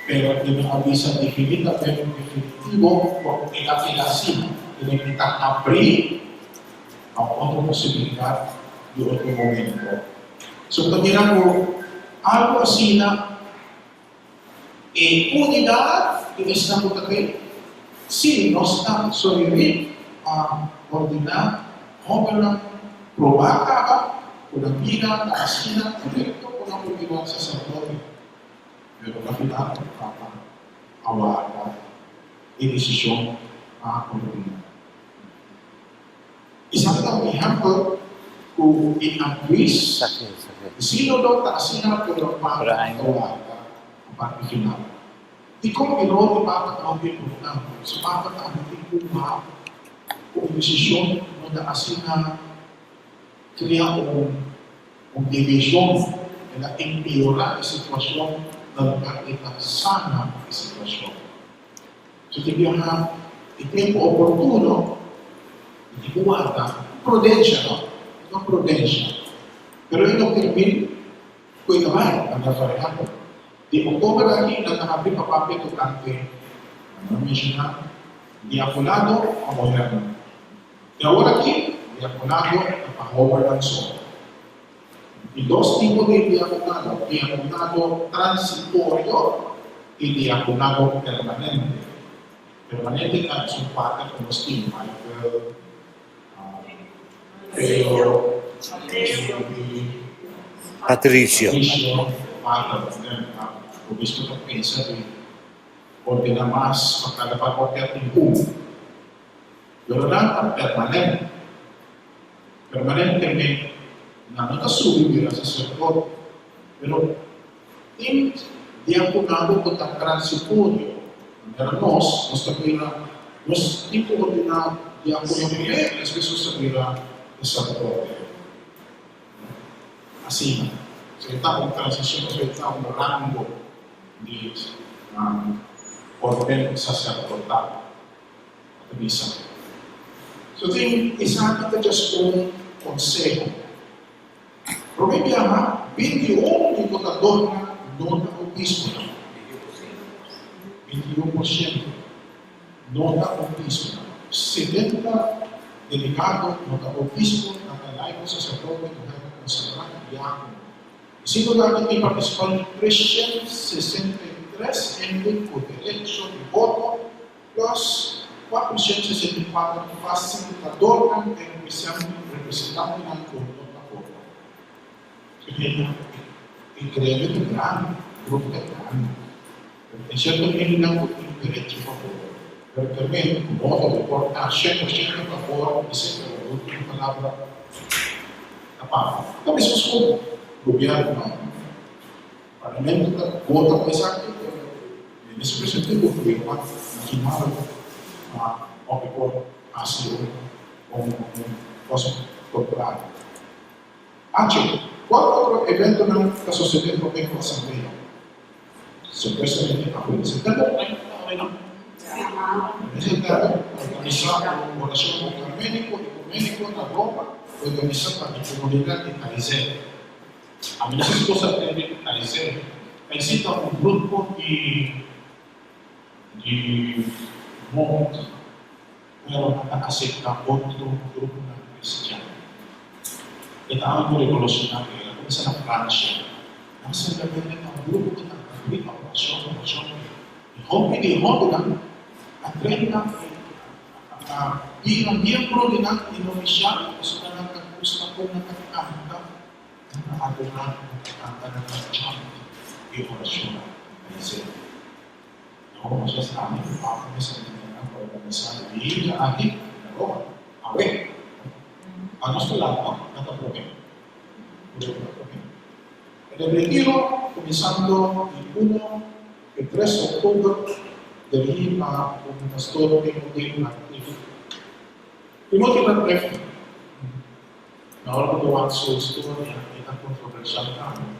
pero e no a bisa definitamente definitivo ku e ta keda asina, tene ku ta abrí pa un otro posibilidat di otro momento. So bo ta mira ku algu asina e unidat di esnan ku ta kere, sí, nos ta sorerí pa ordená hóbennan probá kaba ku nan bida ta asina rekto ku nan por bira saserdote. Pero na final Papa a warda e desishon pa ordená. Esaki ta un ehèmpel ku e advis di Sínodo ta asina pero Papa ta warda a parti final. Dikon e rol di Papa ta hopi importante? Pasobra Papa tambe tin ku wak ku un desishon no ta asina kria un divishon, el a empeorá e situashon na lugar di ta sana e situashon. Su tin biaha e tempu oportuno i tin ku warda ku prudensha, no? E ta prudensha. Pero e no ker bin ku e ta bai, nan ta farehando. Di oktober aki nan ta habri pa papia tokante, nan a menshoná, diakonado pa muhernan. Di awor aki, diakonado ta pa hobennan so. Di dos tipo di diakonado, diakonado transitorio i diakonado permanente. Permanente ta esun kuater ku nos tin, Michael, Pedro, Jimmy, Patricio. Patricio, kuater. Obispo ta pensa di ordena mas pa kada parrokia tin un. Pero nan ta permanente. Permanentemente nan no ta subi bira saserdote, pero tin diakonado ku ta transitorio. Manera nos, nos ta bira, nos tin ku ordená diakono promé, despues nos ta bira saserdote. Asina. So e ta un transishon, pasobra e ta un rango di orden saserdotal. Ta bisa. So tin esaki ta just un conseho. Prome biaha 21 di votadornan no ta obisponan. 21% no ta obisponan. 70 delegado no ta obispo, nan ta laico, sacerdote, muhernan consagrá i diácono. E sínodo aki tin participante 363 hende cu derecho di voto Plus, 464 fasilitadornan e representantenan ku no ta vota. E gremio ta grandi, e grupo ta grandi. Pero tin sierto hendenan ku tin derecho pa vota. Pero tambe ku voto bo por ta 100% a favor di esei, pero e ultimo palabra ta Papa. Ta meskos ku gobièrnu, no? Parlamento ta vota pa esaki, pero e vicepresidente por firma na final pa hopi por hasi un cosa contrario. H, Cual otro eventonan ta sosode prome cu asamblea? Supuestamente awe di september, awe no? Di september, organisa un oracion ecumenico ecumenico na Roma, organisa pa e comunidad di Taizé. Ami no sa si boso a tende di Taizé. Taizé ta un grupo di di monk, pero nan ta aseptá otro gruponan kristian. E ta algu revolucionario. El a kuminsá na Francia. Nan simplemente ta un grupo ku ta abrí pa orashon, orashon. I hopi di e hóbennan a drenta i a bira miembro di nan inofisial, pasobra nan. kon nan ta kanta, nan ta adorá, nan ta kanta, nan ta chant e orashonnan na esei. No, nos a sta mi ku Papa mester tene nan pa organisá e vigilia aki na Roma, awe. A nos ta laat, no? Nan ta promé. Nan ta promé. En el retiro, kuminsando di uno te tres òktober, dirigí pa un pastor Timothy Radcliffe. Timothy Radcliffe, na ora ku ta wak su historia, e ta kontroversial tambe.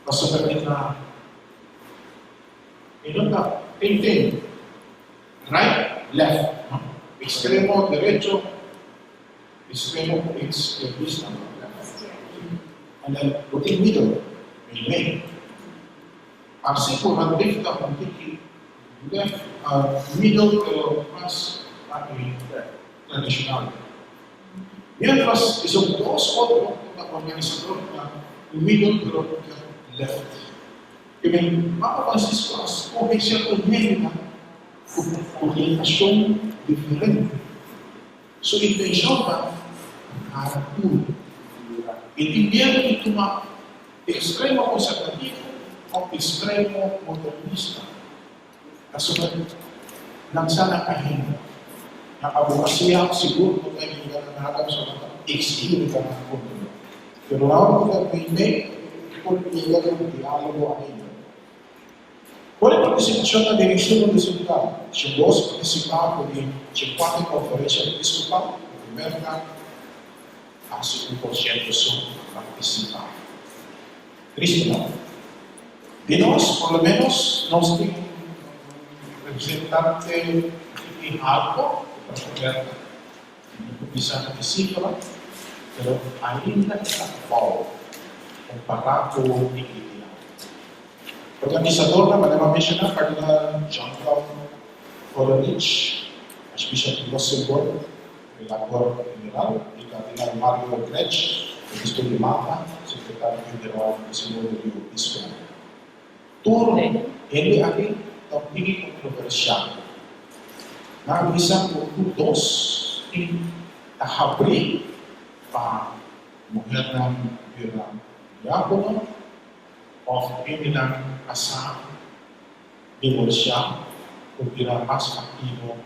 Pasobra e ta e no ta tin tin, right, left, no? Extremo derecho, extremo izquierdista, no? Left. And then bo tin middle, mei mei. Parse ku Radcliffe ta un tiki left, middle pero mas pa e tradicional. Mientras esun dos otro ku ta organisador ta middle pero ta left. Ke men Papa Francisco a skohe sierto hendenan ku orientashon diferente. Su intenshon ta pa kara tur. E tin miedu di tuma ekstremo konservativo òf ekstremo modernista. Pasobra nan sa nan agenda. Nan abokasia sigur no ta yuda na nada pasobra nan ta eksigí riba nan kontra. Pero laura ku ta meimei por yega na un diálogo ainda. Por e partisipashon na direkshon di sinodal, 102 partisipá for di 104 konferensha episkopal di Merka, kasi 1% so partisipá. Tristu no? Di nos, por lo menos nos tin un representante di alto ku ta Roberta. Mi no por bisa na e sifra, pero ainda e ta abou kompará ku e ideal. Organisadornan, manera mi a menshoná, Kardinal John Paul Kolenich, Archbishop di Luxembourg, Relator General, y Cardinal Mario Grech, Obispo di Malta, Secretario General di Sinodo di Obisponan. Tur hende aki ta un tiki controversial. Nan a bisa cu tur dos tin ta habri pa muhernan bira diacono of hendenan casá divorciá por bira mas activo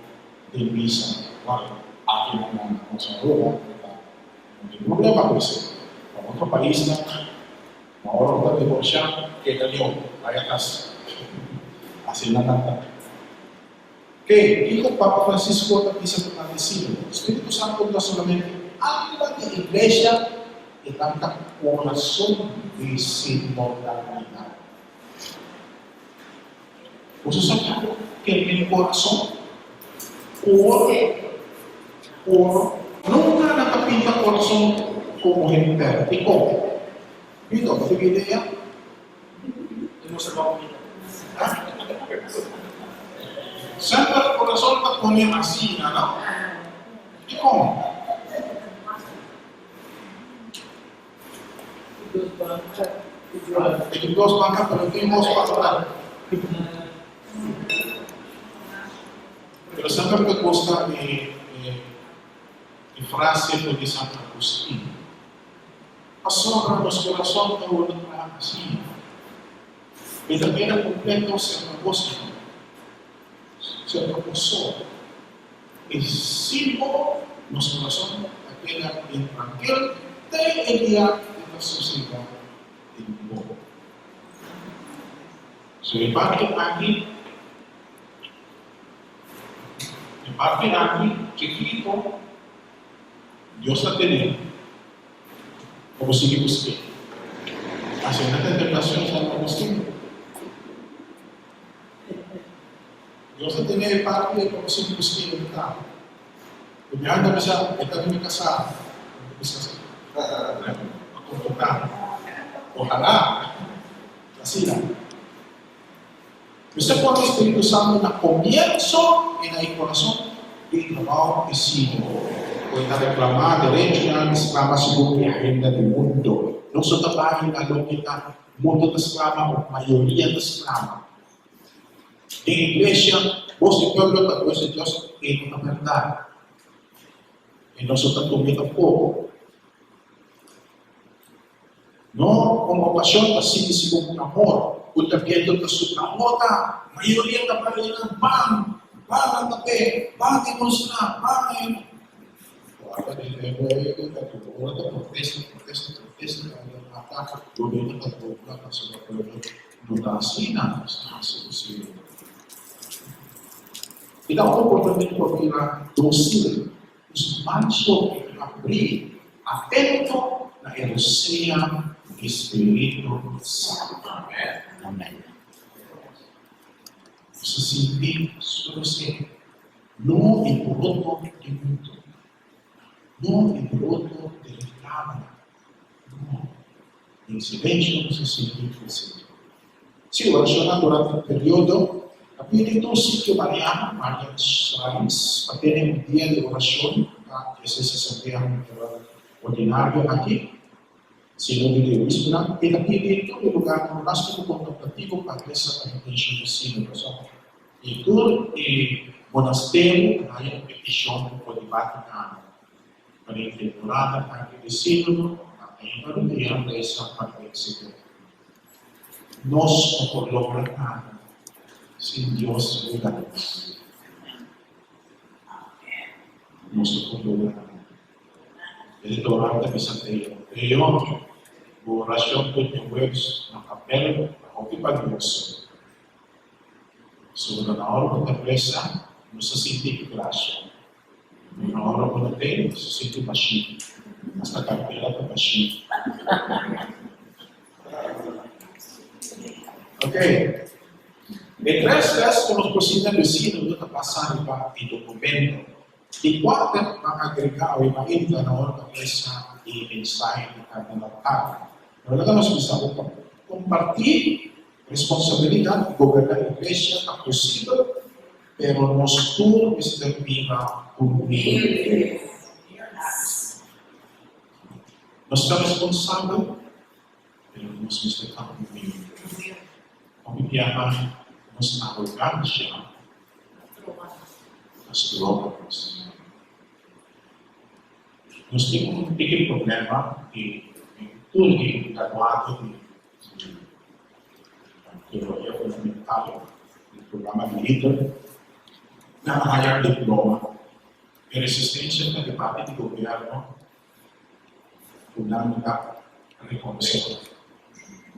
den misa. Wak, aki na nos Aruba no ta no tin problema cu esey. Pa otro paisnan, na ora cu ta divorciá, keda leu, bai a casa. Asina nan ta. Ke, kiko Papa Francisco ta bisa tocante sinodo? Spiritu Santo no ta solamente alma di Iglesia, e tambe ta corazon di sinodalidad. Boso sa kiko ker den korason? Kor, kor. Nunka nan ta pinta korason komo henter. Dikon? Vito, bo tin idea? Semper korason ta pone asina, no? Dikon? E tin dos banka, pero tin dos pa Pero semper mi ta gusta e e frase for di Santo Agustin, Pasobra nos kurason ta wòrdu traha asina, mi ta keda kompleto serka bo, Señor, serka bo so. I sin bo, nos kurason ta keda intrankil te e dia ku ta sosegá den bo. So e parti aki, e parti aki chikito, Dios ta tene pa bo sigui busk'é. Asina na tentashon sa pa busk'é. Dios a tene e parti ei pa bo sigui busk'é e ta. E biaha ta bisa, E ta di mi kasá. Mi ta bisa si. Pa komportá. Ohalá ta asina. Mester pone e Spiritu Santu na komienso i na e kurason di e trabou di sino. Ku e ta reklamá derechonan di sklama segun e agenda di mundo. Nos no ta bai na loke ta mundo ta sklama òf mayoria ta sklama. Den iglesia, bos di pueblo ta Dios di Dios, e no ta berdad. E nos no ta tum'e tampoco. Un okashon pa sinti segun un amor ku ta biento ta supla ota, mayoria ta para di nan ban, ban lanta p'e, ban demostrá, ban e. Ora di tempu ei ku ta tur ora ta protesta, protesta, protesta, ta ora mata, gobierno ta dobla pasobra pueblo no ta asina, nos ta hasi posibel. I ta un komportamentu ku a bira dósil. Nos manso i abrí, atento na e rosea di Spiritu Santu. Amen. Nos ta sinti su rosea, no e boroto di mundu, no e boroto di reklamo, no. Den silensio nos ta sinti e Señor. Sí, orashonnan durante e periodo ta pidi tur sitio mariano, Marian Shrines, pa tene un dia di orashon pa 16 asamblea mundial ordinario aki, Sinodo di Obispunan, i ta pidi tur e lugarnan monástiko kontemplativo pa resa pa intenshon di Sinodo. So, i tur e monasterio ta haya un petishon for di Vatikano pa den temporada aki di Sinodo pa ainda un dia resa pa éksito. Nos no por logra nada sin Dios yuda nos. Nos no por logra nada. E Torah ta bisa Teo, Teo, bo oracion tur djaweps na papel ta hopi balioso. Pasobra na ora bo ta resa, nos ta sinti e gracia. Na ora bo ta tei, bo ta sinti bashí. Hasta cartera ta bashí. Ok. E tres bes ku nos por sinta vecino no ta pasa riba e documento. Di kuater nan agrega awe pa entra na ora ta lesa e mensahe di Cardenal Tagle. Pero laga nos bisa bo pa comparti responsabilidad di goberna iglesia ta posibel Pero nos tur mester biba humilde. Nos ta responsabel, pero nos mester ta humilde. Hopi biaha nos arogansha ta stroba nos. Nos tin un tiki problema di tur di graduado di Teologia Fundamental, e programa di lider, nan a haya diploma. E resistencia ta di parti di gobierno cu nan ta reconoce.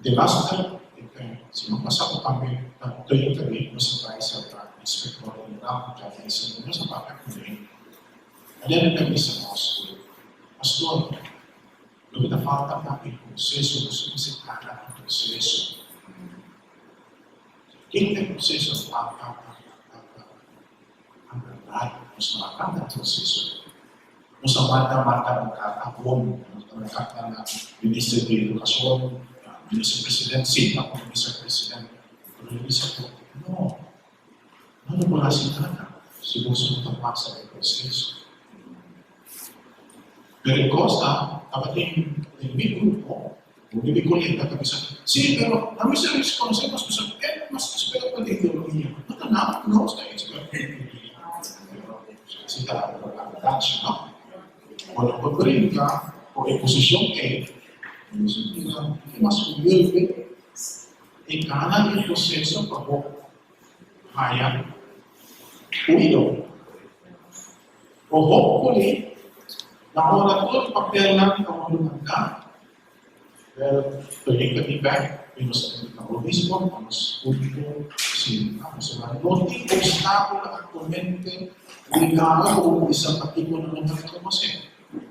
Delaster, si no pasa cu tambe ta toyo ta nos a trae cerca inspector general cu ta bisa nos a papia cu ne. Aden ta bisa nos cu, Pastor, Loke ta falta ta e proseso, nos mester trata e proseso. Ken ta e proseso? Ta ta ta ta ta ta berdad nos no a trata e proseso. Nos a manda manda un karta bon, nos ta manda karta na minister di educacion, na minister president, sinta ku minister president, pero el bisa ku no, no lo por hasi nada si boso no ta pasa e proseso. Pero e kos ta, tabatin den mi grupo un di mi kolega ta bisa, Sí, pero a mi ser rekonosé nos pasobra e mas eksperto den ideologia. No ta nada ku nos ta eksperto den ideologia. Pero si ta arogansha, no? Bo no por brinka ku e posishon ei. Nos a bira hopi mas humilde i gana e proseso pa bo haya oido. O hopefully, na ora tur papelnan ta wordo mandá, wel proyecto aki bek y nos ta invita obispo pa nos hunto sinta. Pasobra no tin obstáculo actualmente legal cu bo bisa pakico no ta reconoce.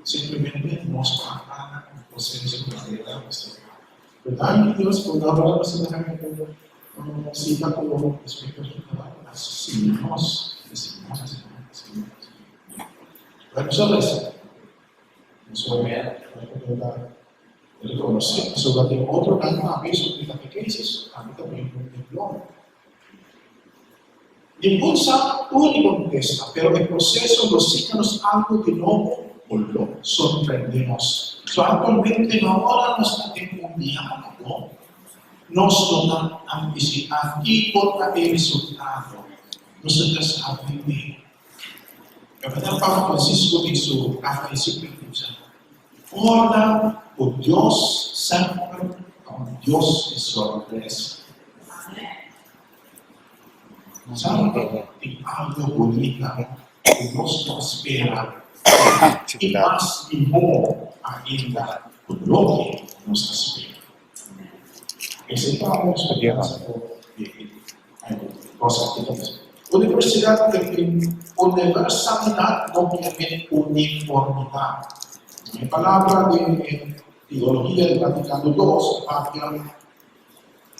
Simplemente nos ta gana un proceso di manera mester ta. Pero danki Dios por ahora nos ta haña un cita cu Inspector General a siña nos, a siña nos, a siña nos, a siña nos. Pero nos a resa. Nos a reconoce pasobra tin otronan tambe su catequesis tambe ta bini un diploma. Ningun sa tur di contesta, pero e proceso lo siña nos algo di nobo o lo sorprende nos. So actualmente no ora nos ta den un dialogo, nos lo ta anticipá kico ta e resultado. Nos ta just aprende. Capitán Papa Francisco den su carta encíclica ta bisa, Corda cu Dios semper ta. Dios di sorpresa. Sabe tin algo bunita ku nos no a spera i mas mihó ainda ku loke nos a spera. Esei ta un speransa ku di kos aki ta bisa. Universidat ke tin universalidat no ke men uniformidat. E palabra den e teologia di Vaticano dos a papia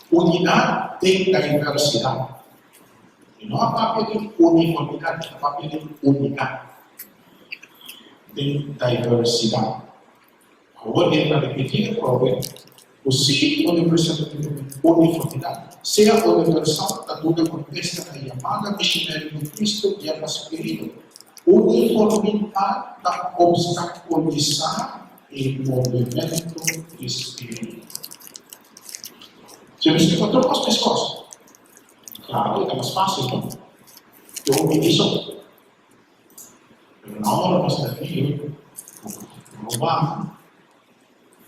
Unidat den diversidat. E no a papia di uniformidat, e ta papia di unidat den diversidat. Awor e ta ripití atrobe ku si uniformidat sea universal ta duna kontesta na e yamada misionero di Cristo guiá pa Spiritu. Uniformidat ta obstakulisá e movementu di Spiritu. Si nos encontra un cos mescos, claro e ta mas facil no cu un bini so. Pero na ora nos ta deal cu ruman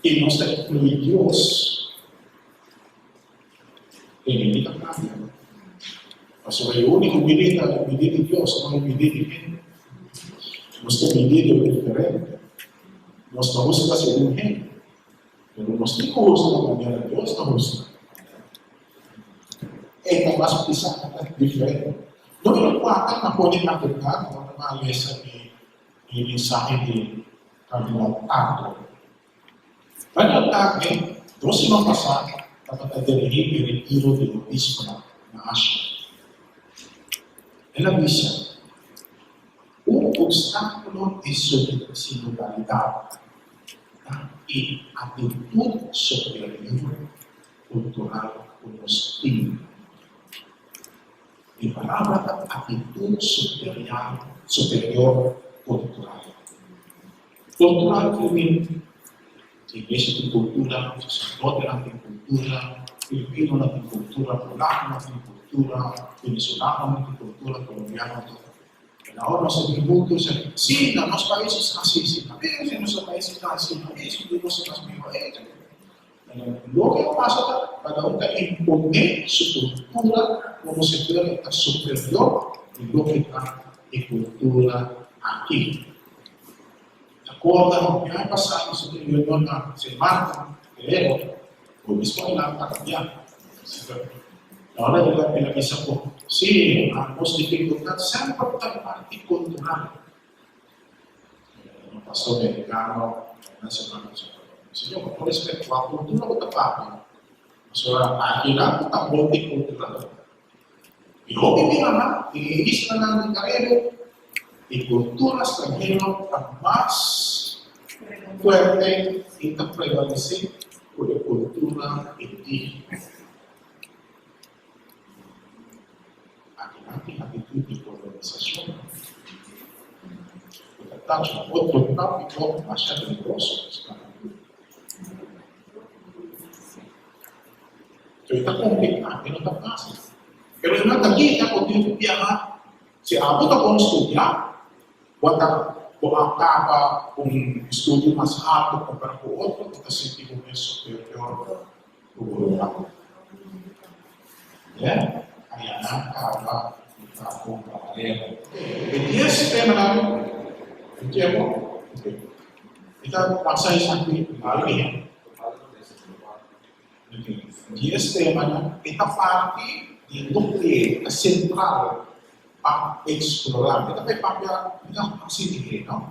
y nos ta inclui Dios, e bini ta cambia. Pasobra e unico bini ta e bini di Dios, no e bini di hende. Nos ta bini di diferente. Nos ta husga segun hende. Pero nos tin ku husga manera Dios ta husga. E ta mas pisá, e ta diferente. Número kuater ta pone aportá ora bo a lesa e e mensahe di Kardinal Tagle. Kardinal Tagle dos siman pasá tabata dirigí e retiro di obisponan na Asia. El a bisa, Un obstákulo di sinodalidat ta e atitut superior kultural ku nos tin. E palabra ta atitut superial, superior kultural. Kultural ke men iglesia tin kultura, saserdotenan tin kultura, filipinonan tin kultura, polakonan tin kultura, venezolanonan tin kultura, kolombianonan tin Na ora nos ta bin huntu, nos ta sí, na nos pais nos ta hasi asina, e si nos pais ta hasi asina, e si nos ta hasi mihó, e Loke a pasa ta, kada un ta imponé su kultura komo si fuera e ta superior di loke ta e kultura aki. Ta korda un aña pasá nos a tin reunion na Sint Maarten, Guerrero, Obispo Aguilar ta kambiá. Na ora di el a bisa ku sí, nos difikultat semper ta e parti kultural. Un pastor merikano na semana pasá ta papia, Señor, ku tur respeto, kua kultura bo ta papia? Pasobra akinan ku ta multikultural. I hopi bia den e islanan di Karibe e kultura stranhero ta mas fuerte i ta prevalesé ku e kultura indígena. Akinan tin atitut di kolonisashon ku ta tacha otro tópiko masha peligroso, sklabitut. E ta kompliká, e no ta fásil. Pero e no ta kita ku tin ku biaha. Si abo ta bon studiá, bo ta bo a kaba un estudio mas alto kompará ku otro, bo ta sinti bo mes superior ku bo ruman. Ya, aya nan kaba di ta kompar'é. E dies temanan di tiempo, mi ta pasa esaki lihé. Dies temanan e ta parti di núkleo, ta sentral pa eksplorá. Mi ta bai papia, mi ta hasi dje, no?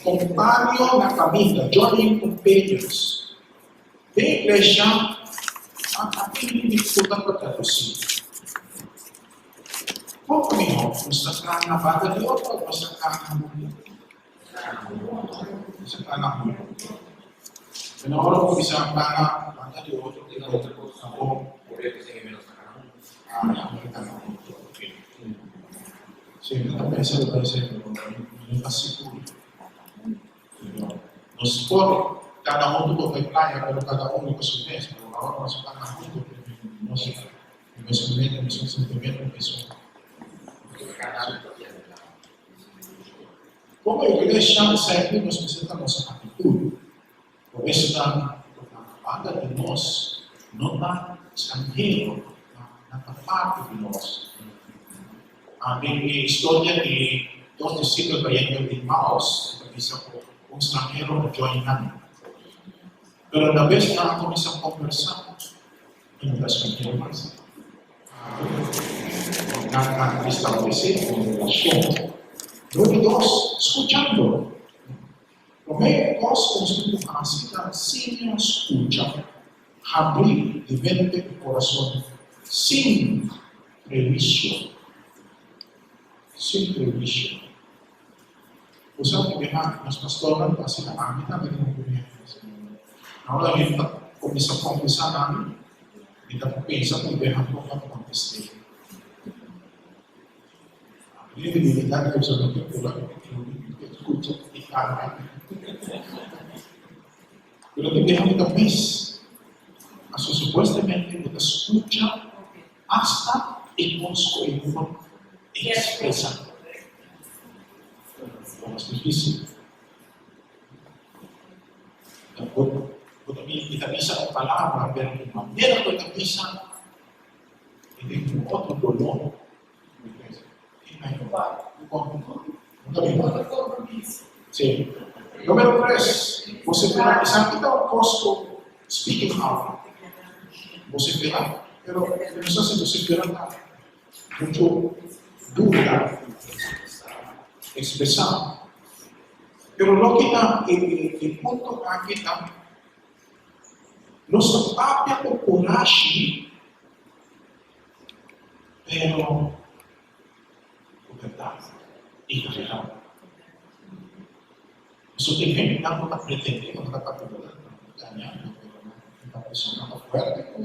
Kompaño na kaminda, journey companions. Den iglesia a a tin difikultat pa tradusí. Poko mihó nos ta traha na banda di otro òf nos ta traha huntu? Nos ta traha huntu. Pero ora bo bisa traha banda di otro, tin otro ta bon. Ah, ya no ta huntu, ok. Sí, mi ta pensa lo esei, pero mi no ta sigur. Pero nos por kana huntu por bai playa, pero kada un riba su mes. Pero awor nos kana huntu, nos mesun meta, mesun sentimiento, mesun. Como iglesia esaki nos mester ta nos actitud. Por esnan cu ta banda di nos. No ta stranhero, nan ta parti di nos. Den e historia di dos disipel bayendo Emmaus, e ta bisa ku un stranhero a join nan. Pero na bes nan a kuminsá kombersá, e no ta stranhero mas. Nan a establesé un relashon. Número dos, skuchando. Promé kos ku nos tin ku hasi ta siña skucha, habrí di mente i kurason sin prehuisio. Sin prehuisio. Bo sa ku biaha nos pastornan ta asina, ami tambe tin un kuña asina. Na ora hende ta kuminsá konfesá na mi, mi ta pensa ku biaha kon pa kontest'é. Mi debilidad ta usualmente ora mi ta scucha y canta. Pero tin biaha mi ta mis. Pasobra supuestamente bo ta scucha hasta e cos cu e no por expresa. Ta mas dificil. Bo ta bisa un palabra, pero e manera cu e ta bisa e tin un otro dolor. Sí. Número tres, vociferar. Esaki ta un kos ku speaking out. Vociferar. Pero mi no sa si vociferar ta mucho duro ta expresá. Pero loke ta e punto aki ta nos ta papia ku kurashi. Pero ku bèrdat i real. Pasobra tin hendenan ku ta pretendé ku nan ta papia bèrdat, nan ta gañando, pero nan ta persona ta fuerte ku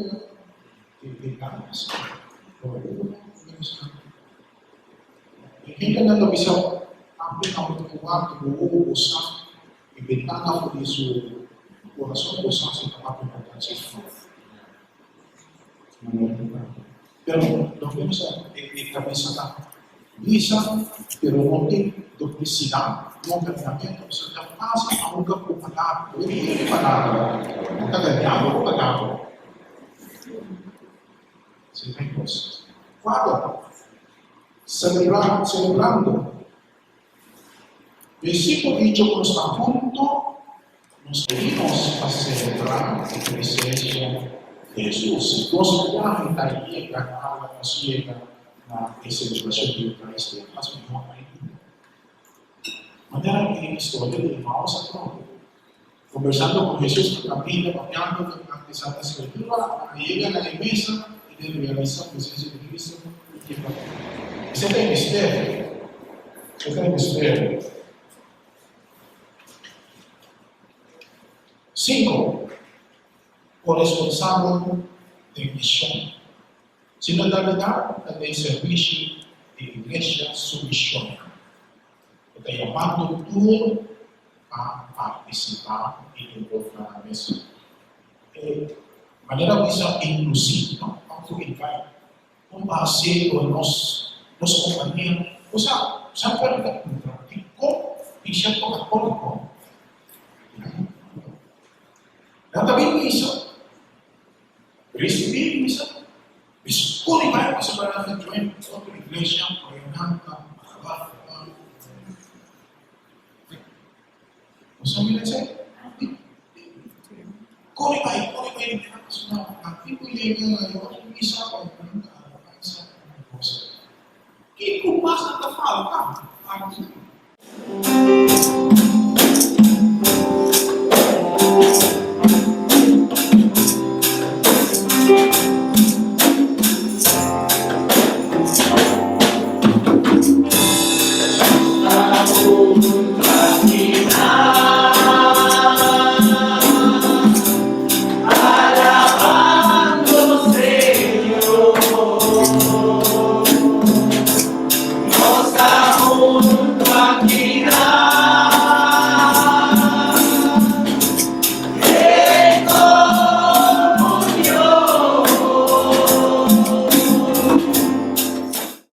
tin ganas. Pero uno menos nan. E hendenan ta bisa papia na un wak ku bo wowo bo sa i bentana for di su kurason bo sa si ta papia bèrdat si òf no. Pero lo que nos e cabeza ta bisa, pero no tin duplicidad, no gañamento, pasobra ta fácil pa hunga cu palabra, bo tin palabra, bo ta gañando cu palabra. Esey ta e cos. Cuatro, celebra, celebrando. Versículo dicho cu nos ta hunto, nos pedimos pa celebra e presencia di Jesus. Nos viahe ta yega ora nos yega na e celebracion di Eucaristia, mas mihor ainda. Manera e historia di Emmaus atrobe, Conversando cu Jesus na caminda, papiando tocante Santa Escritura, a yega na e mesa y den realisa presencia di Cristo y ke papia. Esey ta e misterio. Esey ta e misterio. Cinco, Coresponsabel den mision. Sinodalidad ta den servishi di Iglesia su mision. E ta yamando tur pa partisipá i involukrá nan mes. E manera bisa inklusiv, no? How to invite. Kon pa hasié ku nos nos kompania. Osea, semper mi ta puntra, dikon tin sierto katóliko? Nan ta bin misa, risibí misa, Biscuri bai pasobra nan ta join otro iglesia pasobra nan ta alabá Jehová. Bo sa mira esei? Kore bai, kore bai di mira pasobra nan tin ku yega na e otro misa pasobra nan ta alabansa i nan gosa. Kiko mas nan ta falta aki?